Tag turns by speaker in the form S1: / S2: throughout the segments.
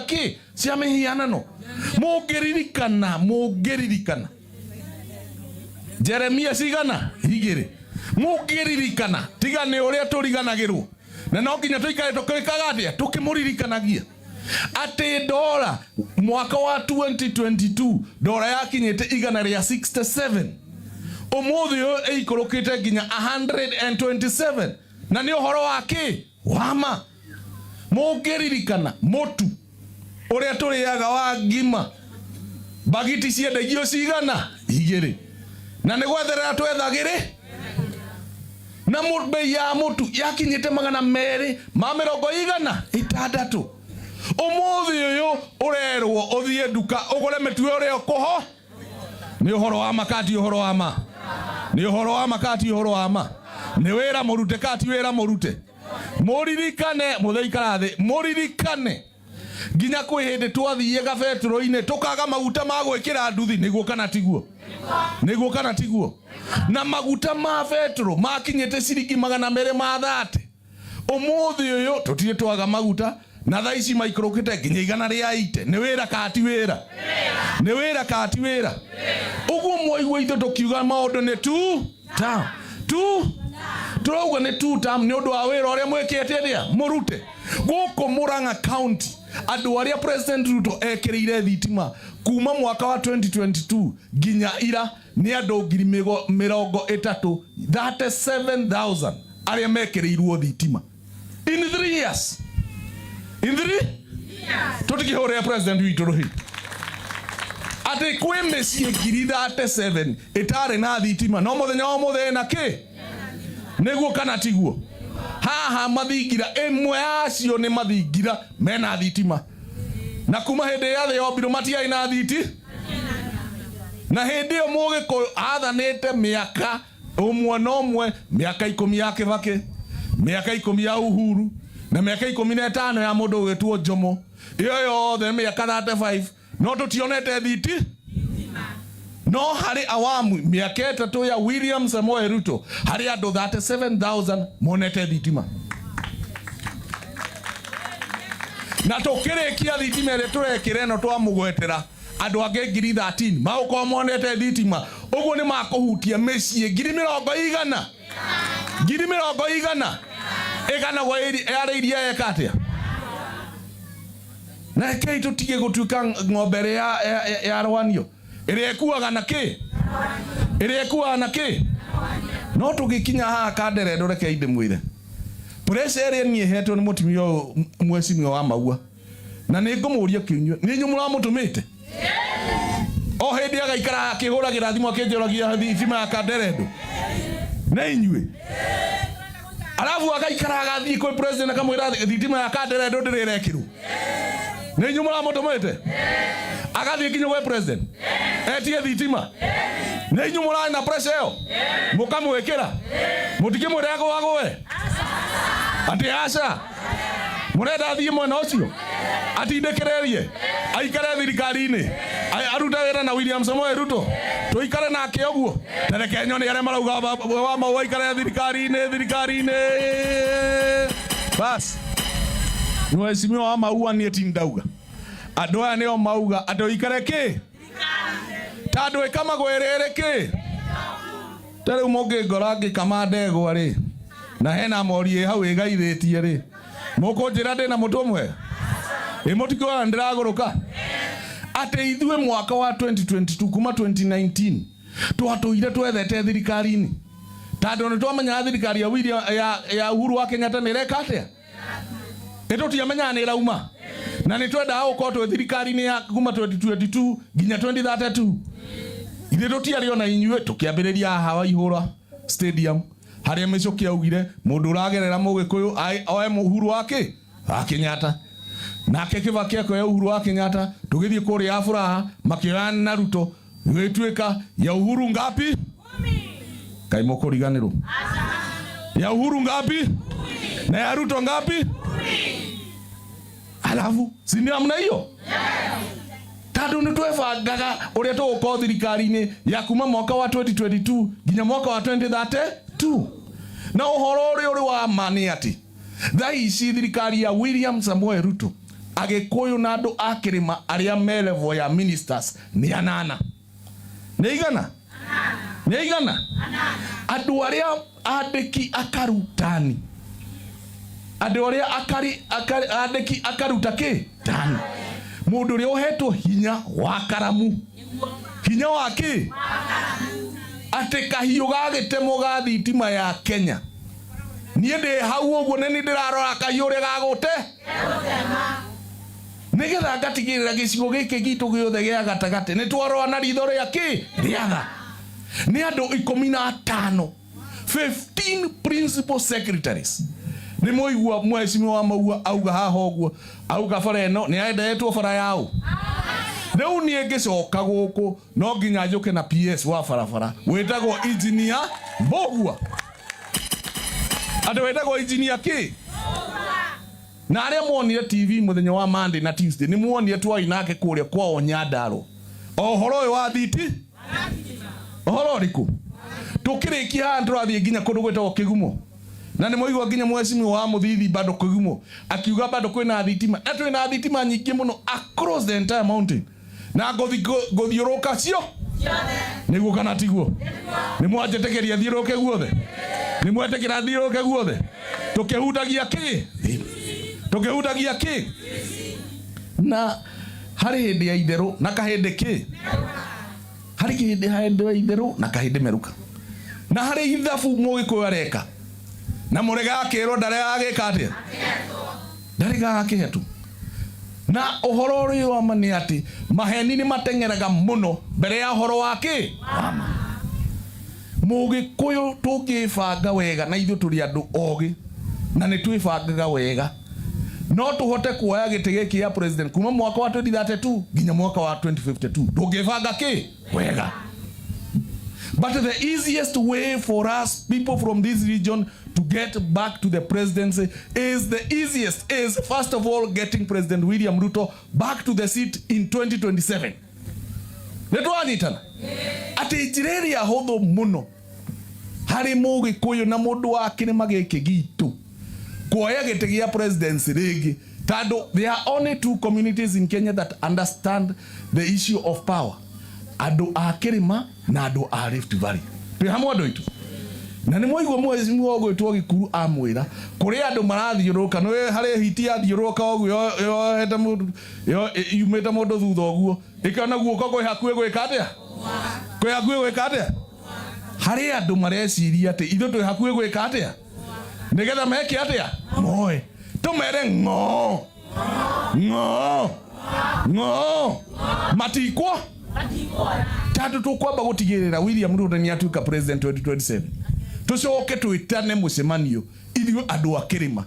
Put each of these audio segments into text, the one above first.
S1: Kĩ cia mĩhianano. Mũngĩririkana, mũngĩririkana Jeremia cigana igĩrĩ, mũngĩririkana, tiga nĩ ũrĩa tũriganagĩrwo na no nginya tũikare tũkĩkaga atĩa, tũkĩmũririkanagia atĩ ndora mwaka wa 2022 ndora yakinyĩte 167, ũmũthĩ ũyũ ĩikũrũkĩte nginya 127, na nĩ ũhoro wa kĩ wama. Mũngĩririkana mũtu ũrĩa tũrĩaga wa ngima, mbagiti ciendagio cigana igĩrĩ, na nĩ gwetherera twethagĩrĩ na mbei ya mũtu yakinyĩte 260. Ũmũthĩ ũyũ ũrerwo ũthiĩ nduka ũgũre mĩtu ũrĩa ũkũho. Nĩ ũhoro wa ma kati ũhoro wa ma? Nĩ ũhoro wa ma kati ũhoro wa ma? Nĩ wĩra mũrute kati wĩra mũrute? Mũririkane mũtheikara thĩ, mũririkane nginya kwĩ hĩndĩ twathiĩ gabetũro-inĩ tũkaga maguta ma gwĩkĩra nduthi. Nĩguo kana tiguo? Nĩguo kana tiguo? Na maguta ma betũrũ makinyĩte ciringi 230. Ũmũthĩ ũyũ tũtirĩ twaga maguta, na thaa ici maikũrũkĩte nginya 180. Nĩ wĩra kana ti wĩra? Nĩ wĩra kana ti wĩra? Ũguo mwaigua ithuĩ tũkiuga maũndũ nĩ tu term tu, tũrauga nĩ tu term nĩ ũndũ wa wĩra ũrĩa mwĩkĩte atĩa mũrute gũkũ Murang'a County. Andũ arĩa President Ruto ekĩrĩire thitima kuma mwaka wa 2022 nginya ira nĩ andũ 30,000, 37,000 arĩa mekĩrĩirwo thitima in 3 years, in 3. Tũtikĩhũrĩra president witũ rũhĩ atĩ kwĩ mĩciĩ 37,000 ĩtarĩ na thitima, no mũthenya wa ũmũthĩ ĩna kĩ. Nĩguo kana tiguo? Haha mathingira ĩmwe yacio nĩ mathingira mena thitima, na kuma hĩndĩ ya thĩ yombirwo matiarĩ na thiti. Na hĩndĩ ĩyo Mũgĩkũyũ athanĩte mĩaka ũmwe na ũmwe, mĩaka 10 ya Kĩbakĩ, mĩaka 10 ya Uhuru, na mĩaka 15 ya mũndũ ũgĩtwo Njomo. Ĩyo yothe nĩ mĩaka 35, no tũtionete thiti. No harĩ awamu mĩaka 3 ya William Samoei Ruto, harĩ andũ 37,000 monete thitima. Na tũkĩrĩkia thitima ĩrĩa tũrekĩra ĩno twamũgwetera, andũ angĩ 13,000 magũkorwo monete thitima. Ũguo nĩ makũhutia mĩciĩ ngiri mĩrongo igana, ngiri mĩrongo igana ĩganagwo yarĩ iria eka atĩa. Na rekei tũtige gũtuĩka ng'ombe ĩrĩa yarwanio, ĩrĩa ĩkuaga na kĩ, ĩrĩa ĩkuaga na kĩ. No tũgĩkinya haha Kanderendo, rekei ndĩmwĩre pressure ĩrĩa niĩ hetwo nĩ mũtumia ũyũ mwecimio wa Maua, na nĩ ngũmũria kĩunyue, nĩ inyuĩ mũramũtũmĩte? O hĩndĩ agaikara akĩhũragĩra thimũ akĩnjũragia thitima ya Kanderendo nĩ inyuĩ, arabu agaikara agathiĩ kwĩ president akamwĩra thitima ya Kanderendo ndĩrĩ ĩrekĩrwo. Nĩ inyuĩ mũramũtũmĩte agathiĩ nginya gwĩ president etie thitima? Nĩ inyuĩ mũrarĩ na pressure ĩyo mũkamwĩkĩra? Mũtikĩmwĩre agũagũe atĩ aca, mũrenda athiĩ mwena ũcio atindĩkĩrĩrie aikare thirikari-inĩ, arute wĩra na William Samoei Ruto, tũikare nake ũguo. Tereke nyone arĩa marauga wa mau aikare thirikari-inĩ, thirikari-inĩ. Bas, mheshimiwa wa Maua, niĩ ti ndauga, andũ aya nĩo mauga andũ ikare kĩ ta andũ ĩkamagwo ĩrĩrĩ kĩ. Ta rĩu mũngĩngora ngĩkama ndegwa rĩ, na hena mori ĩ hau ĩgaithĩtie rĩ, mũkũnjĩra ndĩna mũtwe mwega? Ĩ mũtikuona ndĩragũrũka? Atĩ ithuĩ mwaka wa 2022, kuma 2019 twatũire twethete thirikari-inĩ, tondũ nĩ twamenyaga thirikari ya William, ya Uhuru wa Kenyatta nĩ ĩreka atĩa. Nĩ tũtiamenyaga nĩ ĩrauma, na nĩ twendaga gũkorwo twĩ thirikari-inĩ ya kuma 2022 nginya 2032. Ithuĩ tũtiarĩ ona inyuĩ. Tũkĩambĩrĩria haha Waihũra Stadium, harĩa Mĩcũkĩ augire mũndũ ũragerera Mũgĩkũyũ oe Uhuru wa kĩ wa Kenyatta, nake Kĩbakĩ akoya Uhuru wa Kenyatta. Tũgĩthiĩ kũrĩa ya Furaha, makĩoya na Ruto, gĩgĩtuĩka ya Uhuru ngapi? Kaĩ mũkũriganĩrwo? Ya Uhuru ngapi na ya Ruto ngapi? Alafu si ni namna hiyo, tondũ nĩ twebangaga ũrĩa tũgũkorwo thirikari-inĩ ya kuma mwaka wa 2022 nginya mwaka wa 2032. Na ũhoro ũrĩa ũrĩ wa ma nĩ atĩ thaa ici thirikari ya William Samoei Ruto Agĩkũyũ na andũ a kĩrĩma arĩa me level ya ministers nĩ anana. Nĩ igana? Nĩ igana? Andũ arĩa andĩki akarutani, andũ arĩa akari, akari, andĩki akaruta kĩ tani, mũndũ ũrĩa ũhetwo hinya wa karamu, hinya wa kĩ, atĩ kahiũ gagĩtemwo ga thitima ya Kenya, niĩ ndĩ hau ũguo nĩ niĩ ndĩrarora kahiũ ũrĩa gagũte nigetha ngatigĩrĩra gĩcigo gĩkĩ gitũ gĩothe gĩa gatagatĩ nĩ twarora na ritho rĩa kĩ rĩatha. Nĩ andũ 15, 15 principal secretaries. Nĩ mũigua mheshimiwa wa Maua auga haha ũguo, auga bara ĩno nĩ aendetwo bara yao. Rĩu niĩ ngĩcoka gũkũ no nginya njũke na PS wa barabara wĩtagwo Engineer Mbũgua, andũ wĩtagwo Engineer kĩ, na arĩa muonire TV mũthenya wa Monday na Tuesday nĩ muonire twai nake kũrĩa kwao Nyandarua o ũhoro ũyũ wa thiti, ũhoro ũrĩkũ tũkĩrĩkia haha tũrathiĩ nginya kũndũ gwĩtagwo Kĩgumo, na nĩ mwaigua nginya mheshimiwa wa Mũthithi bado Kĩgumo akiuga bado kwĩna thitima, na twĩna thitima nyingĩ mũno across the entire mountain, na ngũthiũrũka cio nĩguo kana tiguo? Nĩ mwanjĩtĩkĩria thiũrũke guothe? Nĩ mwetĩkĩra thiũrũke guothe? Tũkĩhutagia kĩ? Tũkĩhutagia kĩ? Na harĩ hĩndĩ ya itherũ na kahĩndĩ kĩ, harĩ hĩndĩ ya itherũ na kahĩndĩ meruka, na harĩ ithabu mũgĩkũyũ areka na mũrega akĩrwo ndarega agĩka atĩa, ndarega akĩhetwo. Na ũhoro ũrĩa wa ma nĩ atĩ maheni nĩ mateng'eraga mũno mbere ya ũhoro wa kĩ wa ma. Mũgĩkũyũ tũngĩbanga wega, na ithuĩ tũrĩ andũ ogĩ na nĩ twĩbangaga wega, no tũhote kuoya gĩtĩ gĩkĩ ya president kuma mwaka wa 2032 nginya mwaka wa 2052 tũngĩbanga kĩ wega. But the easiest way for us people from this region to get back to the presidency is, the easiest is first of all getting President William Ruto back to the seat in 2027. Nĩ twanyitana atĩ njĩra ĩrĩa hũthũ mũno harĩ mũgĩkũyũ na mũndũ wa kĩrĩma gĩkĩ gitũ kuoya gĩtĩ gĩa presidency rĩngĩ, tondũ there are only two communities in Kenya that understand the issue of power, andũ a kĩrĩma na andũ a Rift Valley. Twĩ hamwe, andũ aitũ? Na nĩ mwaigua mheshimiwa ũgwĩtwo Gĩkuru amwĩra kũrĩ andũ marathiũrũrũka, nĩ harĩ hiti yathiũrũrũka ũguo yohete mũndũ yumĩte mũndũ thutha ũguo ĩkĩona guoko kwĩ hakuhĩ gwĩka atĩa, kwĩ hakuhĩ gwĩka atĩa. Harĩ andũ mareciria atĩ ithuĩ twĩ hakuhĩ gwĩka atĩa, nĩgetha meke atĩa, moe tũmere ng'o ng'o ng'o matikwo, tondũ tũkwamba gũtigĩrĩra William Ruto nĩ atuĩka president 2027, tũcoke twĩtane mũcemanio ithuĩ andũ a kĩrĩma,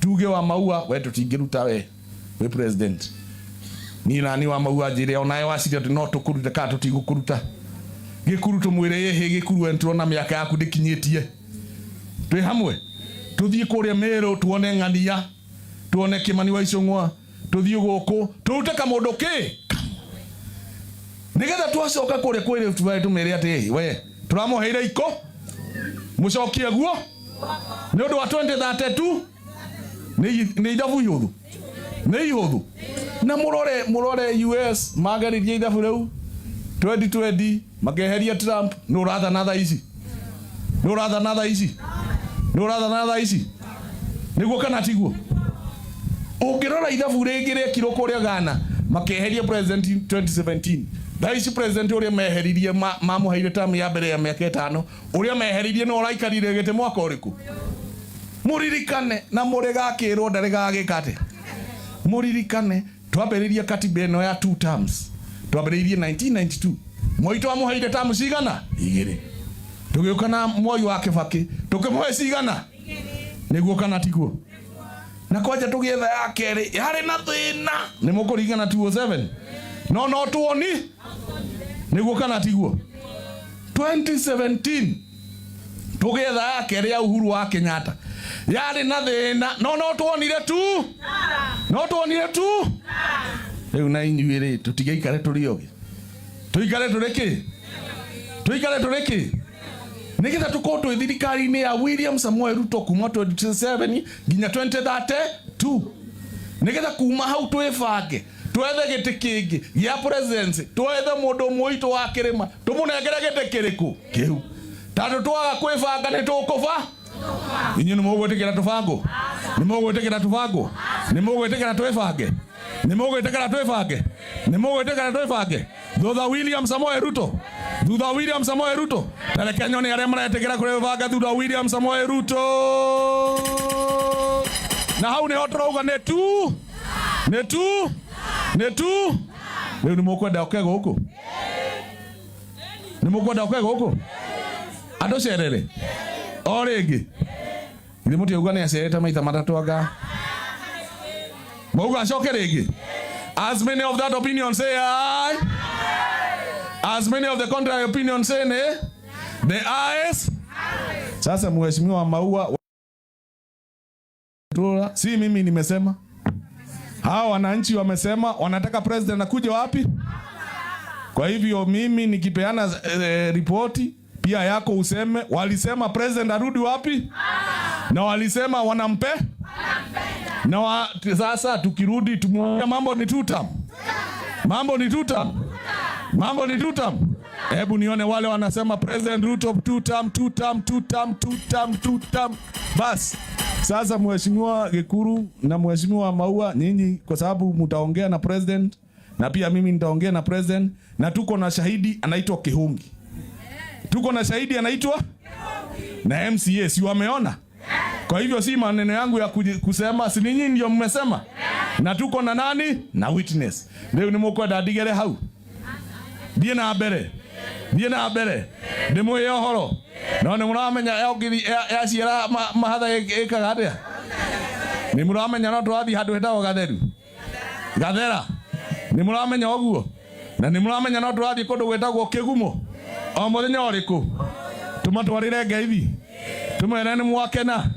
S1: tuge wa Maua, we tũtingĩruta we wĩ president. Niĩ nani wa Maua njĩre onawe waciria atĩ no tũkũrute kana tũtigũkũruta. Gĩkuru tũmwĩre ĩhĩ Gĩkuru, we nĩtũrona mĩaka yaku ndĩkinyĩtie. Twĩ hamwe, tũthiĩ kũrĩa Mĩrũ tuone ng'ania, tuone Kĩmani wa Icũng'wa, tũthiĩ gũkũ tũrute kamũndũ kĩ nigetha twacoka kũrĩa kwĩ Rift Valley tũmere atĩ we tũramũheire iko mũcokie guo nĩ ũndũ wa 2032. Nĩ ithabu ihũthũ, nĩ ihũthũ. Na mũrore US mageririe ithabu rĩu 2020 makeheria Trump. Nĩ ũrathana thaa ici? Nĩ ũrathana thaa ici? Nĩ ũrathana thaa ici? Nĩguo kana tiguo? Ũngĩrora ithabu rĩngĩ rĩekirwo kũrĩa Ghana, makeheria president 2017. Thaa ici president ũrĩa meheririe mamũheire term ya mbere ya mĩaka 5, ũrĩa meheririe nĩ ũraikarire gĩtĩ mwaka ũrĩkũ? Mũririkane na mũrĩgakĩrwo ndarĩgagĩka atĩa. Mũririkane twambĩrĩirie katiba ĩno ya two terms twambĩrĩirie 1992. Moi twamũheire term cigana? Igĩrĩ. Tũgĩũka na Moi wa Kĩbakĩ tũkĩmũhe cigana? Nĩguo kana tiguo? Na kwanja tũgĩetha ya kerĩ yarĩ na thĩna, nĩ mũkũringana 207, no tuoni. Nĩguo kana tiguo? 2017 tũgĩetha ya kerĩ ya Uhuru wa Kenyatta yarĩ na thĩna, no tuonire tu, no tuonire tu. Rĩu na inyuĩ rĩ, tũtigaikare tũrĩ ogĩ, tũikare tũrĩ kĩ, tũikare tũrĩ kĩ, nigetha tũkorwo twĩ thirikari-inĩ ya William Samoei Ruto kuma 2027 nginya 2032. Nigetha kuma hau twibange twethe gĩtĩ kĩngĩ gĩa presidency, twethe mũndũ ũmwe witũ wa kĩrĩma tũmũnengere gĩtĩ kĩrĩkũ kĩu, tondũ twaga kwĩbanga nĩ tũkũba. Inyuĩ nĩ mũgwĩtĩkĩra tũbangwo? Nĩ mũgwĩtĩkĩra tũbangwo? Nĩ mũgwĩtĩkĩra twĩbange? Nĩ mũgwĩtĩkĩra twĩbange? Nĩ mũgwĩtĩkĩra twĩbange thutha William Samoei Ruto? Thutha William Samoei Ruto, tareke nyone arĩa maretĩkĩra kwĩbanga thutha William Samoei Ruto. Na hau nĩho tũrauga nĩ tu, nĩ tu, nĩ tu. Rĩu nĩ mũkwenda oke gũkũ? Nĩ mũkwenda oke gũkũ andũ cerere o rĩngĩ? Githĩ mũtiauga nĩ acerete maita matatũ? Anga mauga acoke rĩngĩ? As many of that opinion say aye. As many of the contrary opinion say nay. The ayes. Sasa Mheshimiwa Maua, si mimi nimesema, hawa wananchi wamesema wanataka president akuje wapi? Kwa hivyo mimi nikipeana ripoti pia yako useme walisema president arudi wapi, na walisema wanampe na sasa tukirudi tumwambia mambo ni tutam, mambo ni tutam, mambo ni tutam. Hebu nione wale wanasema President Ruto two term, two term, two term, two term, two term. Bas. Sasa Mheshimiwa Gikuru na Mheshimiwa Maua, nyinyi kwa sababu mtaongea na president na pia mimi nitaongea na president, na tuko na shahidi anaitwa Kihungi, tuko na shahidi anaitwa na MCA, si wameona? Kwa hivyo si maneno yangu ya kusema, si ninyi ndio mmesema? Na tuko na nani? Na witness. Rĩu nĩ mũkwenda ndigere hau thiĩ na mbere, thiĩ na mbere ndĩmwĩre ũhoro, no nĩ mũramenya yaciara mahatha ĩkaga atĩa? Nĩ mũramenya no tũrathiĩ handũ hetagwo Gatheru Gathera? Nĩ mũramenya ũguo? Na nĩ mũramenya no tũrathiĩ kũndũ gwĩtagwo Kĩgumo o mũthenya ũrĩkũ? Tũmatwarĩre ngeithi, tũmwĩre nĩ mwakena,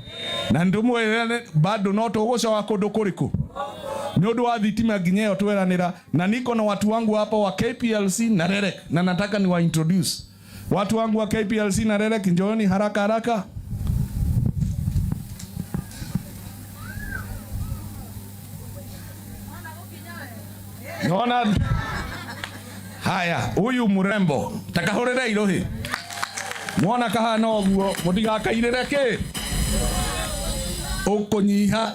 S1: na nĩ tũmwĩre bado no tũgũcoka kũndũ kũrĩkũ nĩ ũndũ wa thitima nginya ĩyo tweranĩra. Na niko na watu wangu hapa wa KPLC na REREC, na nataka ni wa introduce watu wangu wa KPLC na REREC. Njooni haraka haraka. Naona haya, huyu mrembo takahũrĩre irohi mwona kahana ũguo, mũtigakairĩre kĩ ũkũnyiha,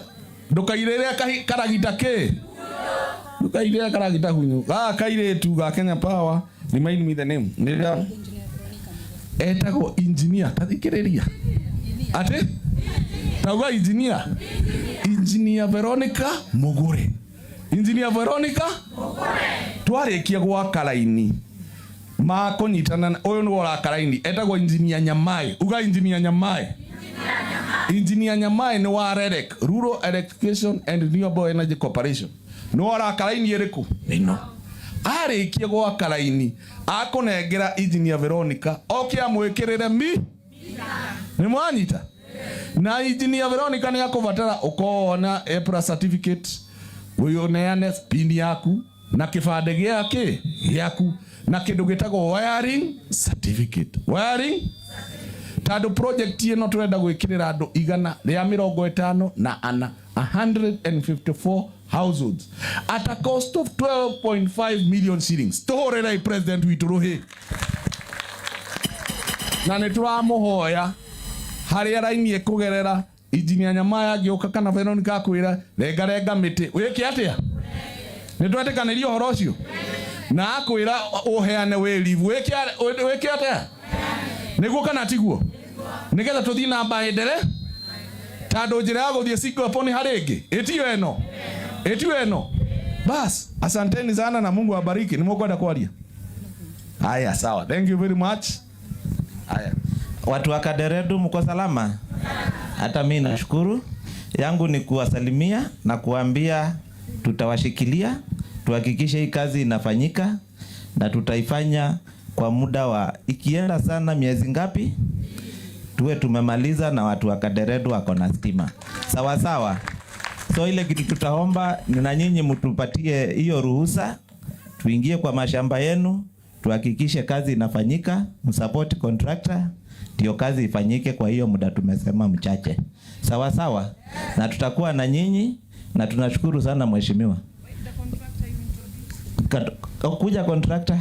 S1: ndũkairĩre karagita kĩ, ndũkairĩre karagita hunyu. Gaka kairĩtu ga Kenya Power, remind me the name. Nĩrĩa etagwo engineer, tathikĩrĩria atĩ tauga engineer, Engineer Veronica Mugure, Engineer Veronica. Twarĩkia gwaka raini makũnyitana, ũyũ nĩwe ũraka raini, etagwo Engineer Nyamai. Uga Engineer Nyamai. Engineer Nyamai nĩ wa REREC, Rural Electrification and Renewable Energy Corporation. Nĩwe ũraka raini ĩrĩkũ ĩno. Arĩkia gwaka raini akũnengera Engineer Veronica oke amwĩkĩrĩre mi. Nĩ mwanyita? Na Engineer Veronica nĩ akũbatara ũkorwo na EPRA certificate, ũneane pin yaku na kĩbandĩ gĩake gĩaku na kĩndũ gĩtagwo wiring certificate, wiring, tondũ project ĩno tũrenda gwĩkĩrĩra andũ 154, 154 households at a cost of 12.5 million shillings. Tũhũrĩrei president witũ rũhĩ, na nĩ tũramũhoya harĩa raini ĩkũgerera, Engineer Nyamaya angĩũka kana Veronica akwĩra renga renga mĩtĩ, wĩke atĩa? Nĩ twetĩkanĩria ũhoro ũcio? Na akwĩra ũheane wĩ leave, wĩke atĩa? Nĩguo kana tiguo? Nĩgetha tũthiĩ na mbere, tondũ njĩra ya gũthiĩ Singapore nĩ harĩ ĩngĩ ĩtiyo ĩno, ĩtiyo ĩno. Bas, asanteni sana na Mungu awabariki. Nĩ mũkwenda kwaria? Haya, sawa, thank you very much. Haya.
S2: Watu wa Kaderedu, mko salama? Hata mi nashukuru. Yangu ni kuwasalimia na kuambia tutawashikilia, tuhakikishe hii kazi inafanyika na tutaifanya kwa muda wa ikienda sana miezi ngapi, tuwe tumemaliza na watu wa Kaderedu wako na stima. Sawa sawa. So ile kitu tutaomba ni na nyinyi mtupatie hiyo ruhusa, tuingie kwa mashamba yenu, tuhakikishe kazi inafanyika, msupport contractor ndio kazi ifanyike kwa hiyo muda tumesema mchache. Sawa sawa. Na tutakuwa na nyinyi Na tunashukuru sana mheshimiwa. Kuja contractor.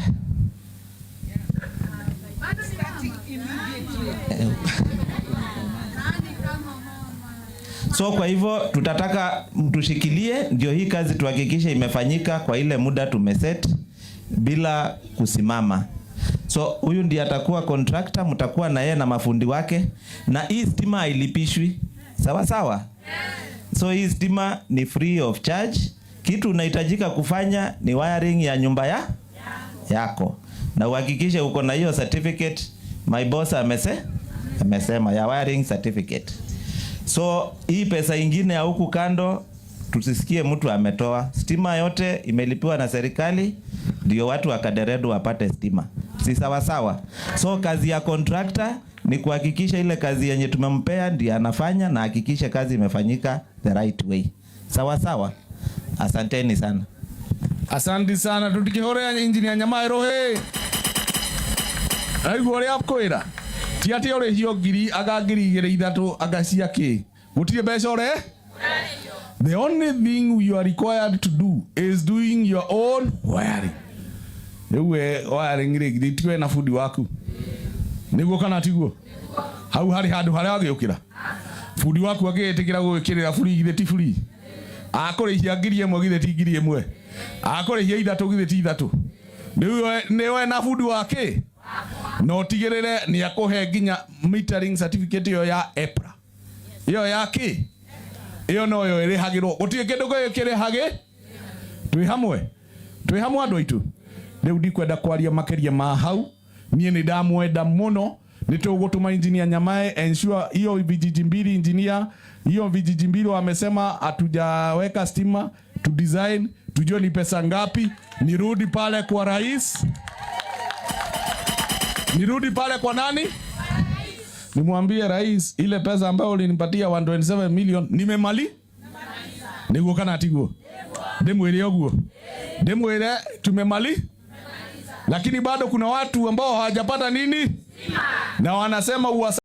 S2: So kwa hivyo tutataka mtushikilie ndio hii kazi tuhakikishe imefanyika kwa ile muda tumeset bila kusimama. So huyu ndiye atakuwa contractor, mtakuwa na yeye na mafundi wake, na hii stima hailipishwi. Sawa sawa? So hii stima ni free of charge. Kitu unahitajika kufanya ni wiring ya nyumba yako, na uhakikishe uko na hiyo certificate. My boss amesema ya wiring certificate. So hii pesa ingine ya huku kando tusisikie mtu ametoa. Stima yote imelipiwa na serikali ndio watu wa Kaderedu wapate stima. Si sawa sawa? So kazi ya contractor ni kuhakikisha ile kazi yenye tumempea ndiye anafanya na hakikishe kazi imefanyika the right way. Sawa sawa? Asanteni sana.
S1: Asante sana, tutikihorea engineer Nyamaero he. Aigua uria akwira ti ati urihio ngiri anga 2,000 3 anga cia ki, gutire mbeca ure. The only thing you are required to do is doing your own wiring. Riu we wiring ri githĩ tiwe na bundi waku, niguo kana tiguo? Hau hari handu haria wagiukira bundi waku agitikira gwikirira free, githĩ ti free? Akũrĩhia 1,000, githĩ ti 1,000? Akũrĩhia 3, githĩ ti 3? Rĩu nĩwe na bundi wake na ũtigĩrĩre nĩ akũhe nginya metering certificate ĩyo ya EPRA, ĩyo ya kĩ, ĩyo noyo ĩrĩhagĩrwo, gũtirĩ kĩndũ kĩrĩhagĩ. Twĩ hamwe, twĩ hamwe andũ aitũ. Rĩu ndikwenda kwaria makĩria ma hau, niĩ nĩ ndamwenda mũno. Nĩ tũgũtũma engineer Nyamae ensure hiyo vijiji mbili, engineer, hiyo vijiji mbili wamesema hatujaweka stima, tu design tujue ni pesa ngapi. Nirudi pale kwa rais, nirudi pale kwa nani, nimwambie rais, ile pesa ambayo ulinipatia 127 million nimemali niguo kana tiguo? Ndimwire uguo, ndimwire tumemali, lakini bado kuna watu ambao hawajapata nini na wanasema uwasa